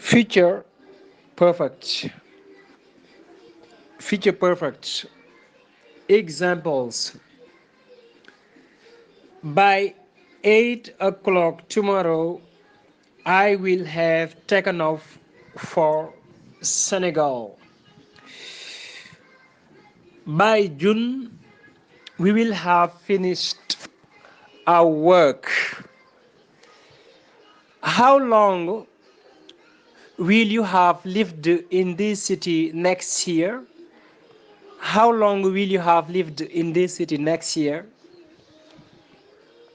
Future perfect. Future perfect. Examples. By 8 o'clock tomorrow, I will have taken off for Senegal. By June, we will have finished our work. How long will you have lived in this city next year? How long will you have lived in this city next year?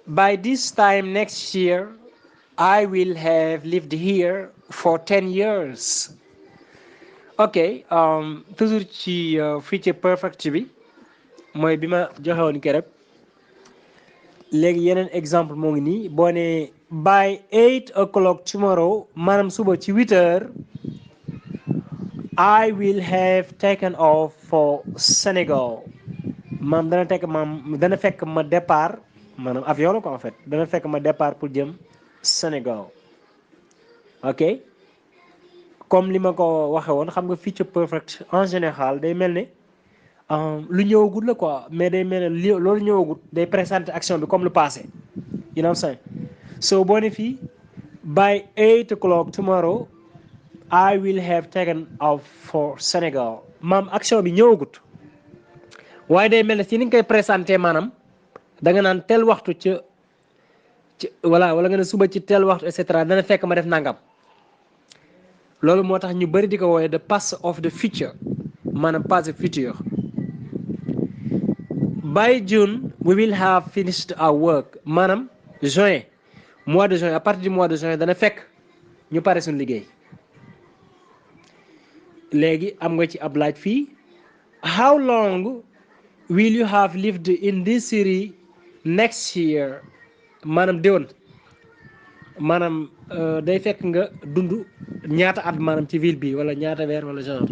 By this time next year, I will have lived here for 10 years. Ok, toujours ci future perfect bi mooy bi ma joxe woon keroog léegi yeneen exemple moo ngi nii boo ne by 8 o'clock tomorrow maanaam suba ci 8 heures I will have taken off for Senegal. maam dana fekk ma départ maanaam avion la ko en fait dana fekk ma départ pour jëm Sénégal. ok comme li ma ko waxe woon xam nga future perfect en général day mel ne lu ñëwagut la quoi mais day mel ne loolu ñëwagut day présenter action bi comme lu passé. you know what I'm saying? So boo ne fii by 8 o'clock tomorrow I will have taken off for Senegal. maam action bi ñëwagut waaye day mel ne si ni nga koy présenté maanaam da nga naan tel waxtu voilà wala nga ne suba ci tel waxtu et cetera dana fekk ma def nangam loolu moo tax ñu bëri di ko wooye the past of the future maanaam passé futur. By June we will have finished our work maanaam juin mois de juin à partir du mois de juin dana fekk ñu pare suñu liggéey. léegi am nga ci ab laaj fii how long will you have lived in this city next year maanaam déwén maanaam day fekk nga dund ñaata at maanaam ci ville bi wala ñaata weer wala genre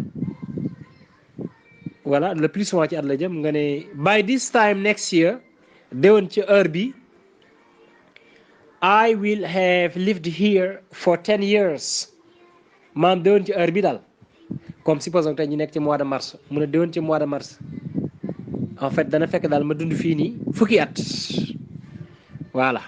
voilà le plus souvent ci at la jëm nga ne by this time next year déwén ci heure bi I will have lived here for 10 years maanaam déwén ci heure bi daal comme supposons tey ñu nekk ci mois de mars mu ne déwén ci mois de mars en fait dana fekk daal ma dund fii nii fukki at voilà